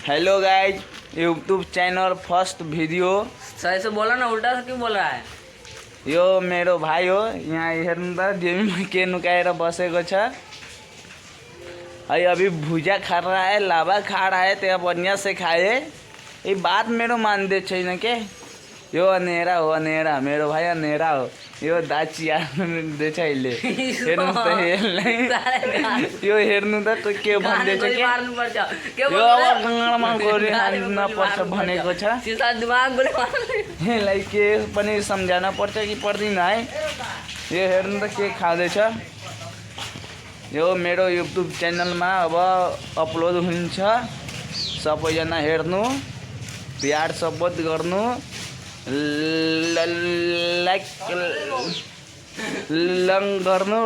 Hello guys, YouTube channel first video. सही से बोला ना, उल्टा से क्यों बोल रहा है? यो मेरो भाइ हो। यहाँ हेर्नु त डेमीमा के नुकाएर बसेको छ। अभी भुजा खा रहा है, लावा खा रहा है, त्यहाँ बढ़िया से खाए। ये बात मेरो मान्दै छैन के। यो अनेरा हो, अनेरा मेरो भाइ अनेरा हो। यो दाचिया दिँदैछ अहिले। हेर्नु त यसलाई, यो हेर्नु त के भन्दैछ के। यो अब गङ्गामा गोरी हाल्न पर्छ भनेको छ। यसलाई के पनि सम्झाउन पर्छ कि पर्दैन है। यो हेर्नु त के खाँदैछ। यो मेरो युट्युब च्यानलमा अब अपलोड हुन्छ। सबैजना हेर्नु, प्यार सपोर्ट गर्नु, लाइक गर्नु,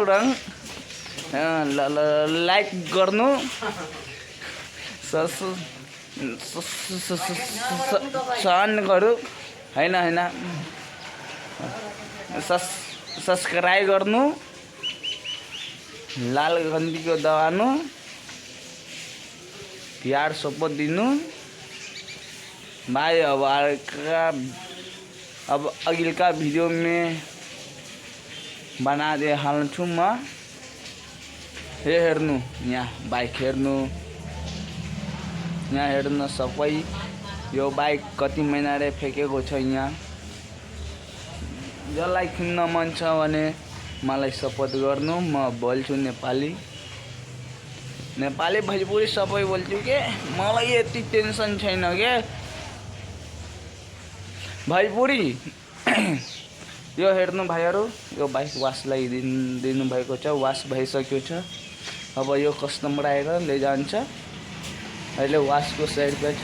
लाइक गर्नु, सहन गरौँ हैन हैन, सब्सक्राइब गर्नु, लाल घन्टीको दबाउनु, प्यार सपोर्ट दिनु भाई। अब अगिलका भिडियो में बना दे हाल्छु म। हेर्नु, यहाँ बाइक हेर्नु, यहाँ हेर्नु सबै। यो बाइक कति महिना रे फेकेको छ यहाँ। जसलाई किन्न मन छ भने मलाई सपोर्ट गर्नु। म बोल्छु नेपाली, नेपाली भोजपुरी सबै बोल्छु के। मलाई यति टेन्सन छैन के भोजपुरी। यो हेर्नु भाइहरू, यो बाइक वास दिनु भएको छ, वास भइसक्यो छ। अब यो कस्टमर आएर ले जान्छ। अहिले वासको 100 रुपैयाँ छ।